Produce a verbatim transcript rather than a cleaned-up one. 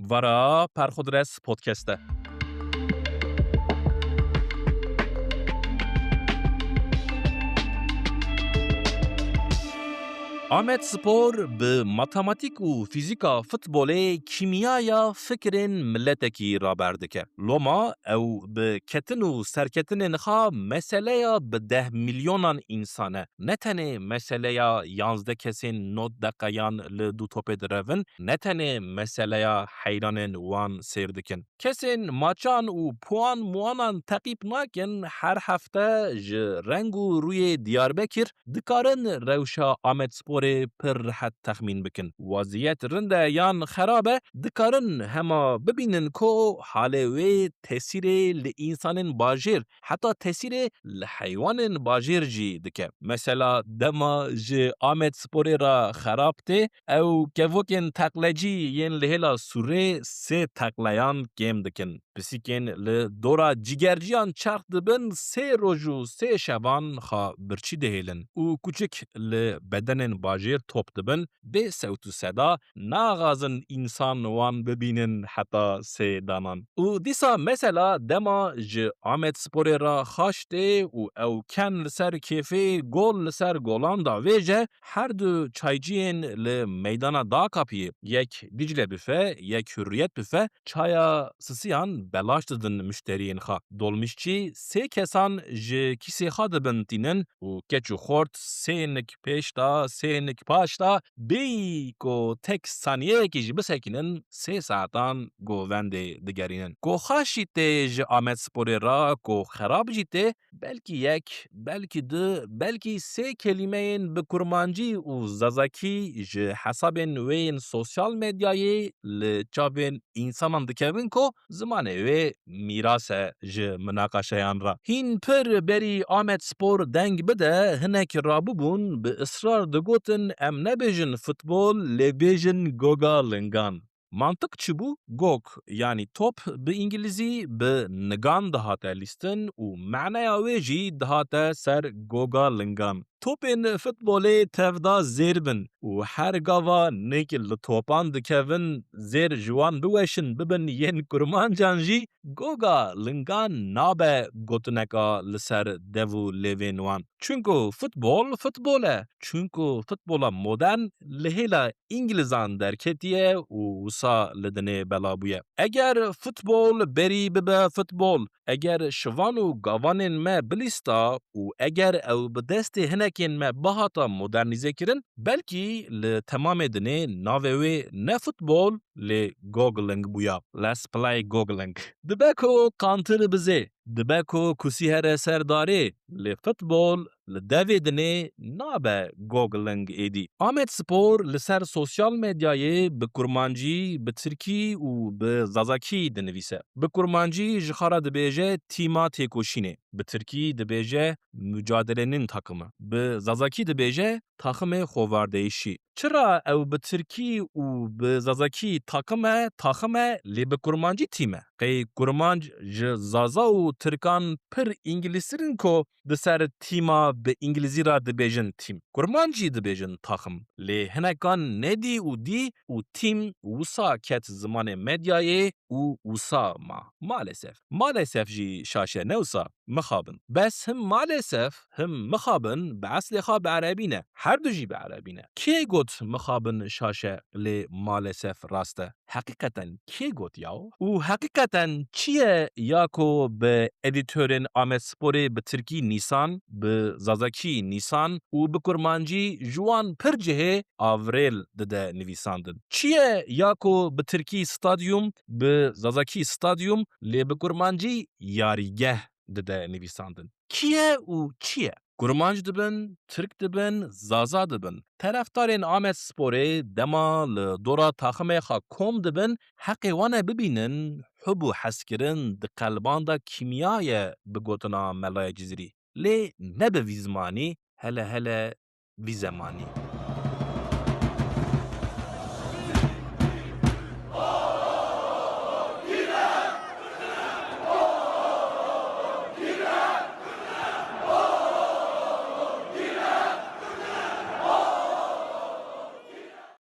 Vara Perxudres Podcast e. Amed Spor bi matematîk û fîzîka futbolê kîmyaya fikirên miletekî raber dike. Loma ew bi ketin û serketinên xwe meseleya bi deh milyonan însan e. Ne tenê meseleya yanzdeh kesên nod deqeyan li du topê direvin, ne tenê meseleya heyranên wan sêr dikin. Kesên maçan û puan muanan teqîb nakin, her hefte ji reng û rûyê Diyarbekir dikarin rewşa Amedsporê pir rehet texmîn bikin. Weziyet rind e yan xerab e, dikarin hema bibînin ku halê wê tesîrê li însanên bajêr, heta tesîrê li heywanên bajêr jî dike. Mesela dema ji Amedsporê re xerab tê, ew kevokên teqlecî yên li hêla sûrê sê teqleyan kêm dikin. Pisîkên li dora cîgerciyan çerx dibin, sê roj û sê şevan xwe birçî dihêlin û kuçik li bedenên bajêr top dibin, bê sewt û seda naxazin însan wan bibînin heta sê danan. Û dîsa mesela dema ji Amedsporê re xaş tê û ew ken li ser kêfê gol li ser golan davêje, her du çayciyên li meydana Daqapiyê, yek Dîcle bife, yek Hurriyet bife, çaya sisiyan belaş didin muşteriyên xwe. Dolmîşçî sê kesan ji kîsê xwe dibin tînin û keç û xort sê nik pêş de, sê nik paş de, bêyî ku tek saniyeyekî jî bisekînin, sê saetan govendê digerînin. Ku xaş jî tê ji Amedsporê re, ku xerab jî tê, belkî yek, belkî du, belkî sê kelîmeyên bi kurmancî û zazakî ji hesabên wê yên sosyal medyayê li çavên însanan dikevin ku zimanê wê mîras e ji minaqaşeyan re. Hîn pir berî Amedspor deng bide, hinek rabûbûn bi israr digotin, em nebêjin futbol, lê bêjin goga lingan. Mantiq çi bû? Gog, yanî top bi îngilîzî, bi nigan dihate lîstin û maneya wê jî dihate ser goga lingan. Topên futbolê tevda zêr bin û her gava nik li topan dikevin, zêr ji wan biweşin bibin yên kurmancan jî, goga lingan nabe gotineka li ser dev û lêvên wan. Çunku futbol, futbol e. Çunku futbola modern li hêla Îngilizan derketiye û wisa li dinê bela bûye. Eger futbol berî bibe futbol, eger şivan û gavanên me bilîsta û eger ew bi destê hinekên me bihata modernîzekirin, belkî li temamê dinê navê wê ne futbol, lê gogling bûya. Let's play gogling. Dibe ku qantir bizê, dibe ku kusî here ser darê, lê futbol li devê dinê nabe gogling êdî. Amedspor li ser sosyal medyayê bi kurmancî, bi tirkî û bi zazakî dinivîse. Bi kurmancî ji xwe re dibêje tîma têkoşînê. Bi tirkî dibêje mücadelenin takımı. Bi zazakî dibêje taximê xovardeyişî. Çira ew bi tirkî û bi zazakî takim e, taxim e, lê bi kurmancî tîm e? Qey kurmanc ji zaza û tirkan pir îngilîztir in ku di ser tîma bi îngilîzî re dibêjin tîm. Kurmanc jî dibêjin taxim. Lê hinekan nedî û dî û tîm wisa ket zimanê medyayê û wisa ma. Maalesef. Maalesef jî şaş e, ne wisa. Mixabin. Bes him maalesef, him mixabin bi eslê xwe bi erebî ne. Her du jî bi erebî ne. Kê got mixabin şaş e, lê maalesef rast e? Heqîqeten kê got yaw? Û heqîqeten çi ye ya ku bi edîtorên Amedsporê bi tirkî nîsan, bi zazakî nîsan û bi kurmancî ji wan pir cihê avrêl dide nivîsandin? Çi ye ya ku bi tirkî stadyum, bi zazakî stadyum, lê bi kurmancî yarîgeh dide nivîsandin? Kî ye û çi ye? Kurmanc dibin, tirk dibin, zaza dibin. Terefdarên Amedsporê dema li dora taximê xwe kom dibin, heqê wan e bibînin hub û hezkirin di qelban de kîmya ye, bi gotina Melayê Cizîrî. Lê ne bi vî zimanî, hele hele vî zemanî.